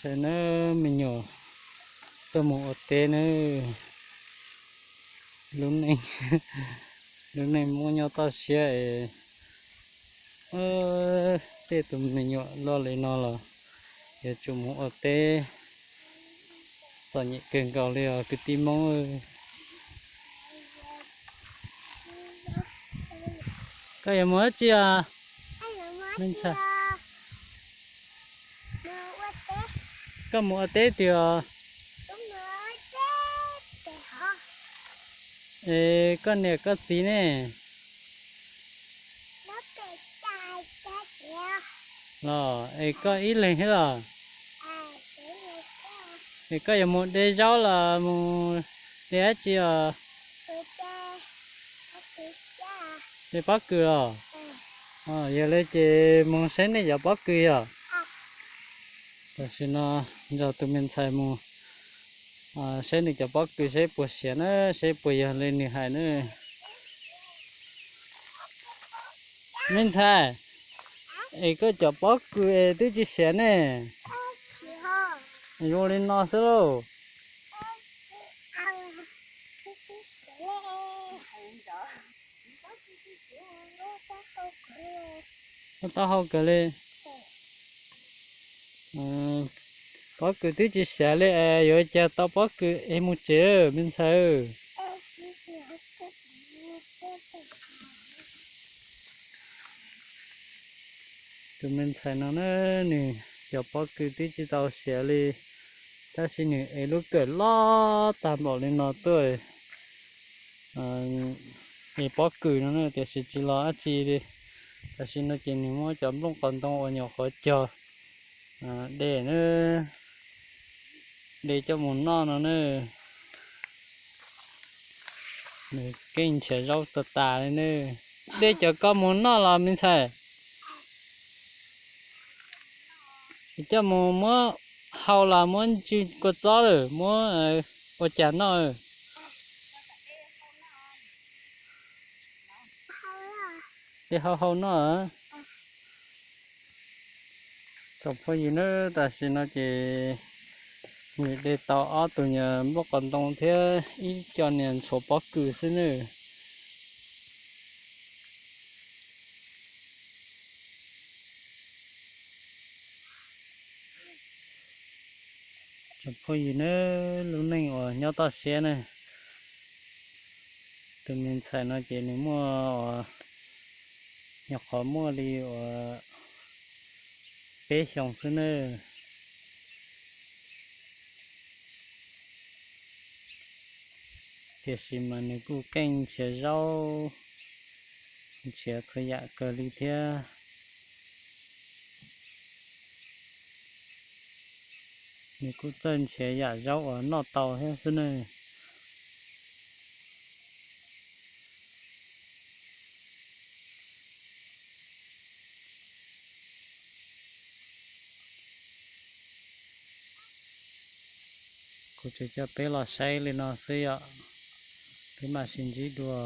Saib nawb, me nyuam tuaj mus ua teb nawb. Lub neej, lub neej Hmoob nyob toj siab es tej tus me nyuam loj li no los yuav tsum mus ua teb. Txom nyem kawg nkaus li os kwv tij Hmoob. Koj yuav mus dab tsi os? Me ntxhais, koj mus ua teb tiag os? Es koj niam koj txiv ne? Los es koj ib leeg thiab los? Es koj yuav mus de zaub los mus de dab tsi os? De pob kws los? Yog li ces mus saib nej cov pob kws yog. Tam sim no nrog tus me ntxhais mus saib nws cov pob kws seb puas siav na, seb puas yog li nws hais na. Me ntxhais, es koj cov pob kws es twb tsis siav ne? Zoo li no xwb lauj. Taub hau kawg li. Pob kws twb tsis siav li es yuav cas tau pob kws es mus tsev me ntxhais. Tus me ntxhais no na, nws cov pob kws twb tsis tau siav li, tab sis nws ev lub kawm loj tag npaum li no tuaj es pob kws no na, tiam sis tsis los dab tsi li. Tam sim no ces nws muab cov nplooj qos ntoo uas nyuam qhuav cog de na, de coj mus noj no na. Nws keej nrhiav zaub tas tas li na. De cov ko mus noj los me ntxhais? Coj mus muab hau los muab ntsw kua txob lawm muab ua cas noj? De hau hau noj. Tsoom phooj ywg na, tam sim no ces nws de tau ob tug niag nplooj qos ntoo thiab ib co niag ntxhuav pob kws xwb nawb. Tsoom phooj ywg na, lub neej uas nyob toj siab na, tus me ntxhais no ces nws muaj uas nyuam qhuav muaj li uas peb xyoos xwb nawb. Tiam sis mas nws kuj keej nrhiav zaub, nrhiav txhua yam kawg li thiab. Nws kuj txawj nrhiav yam zaub uas noj tau thiab xwb nawb. Kuv tsuas coj peb los saib li no xwb yom. Peb mam sib ntsib dua.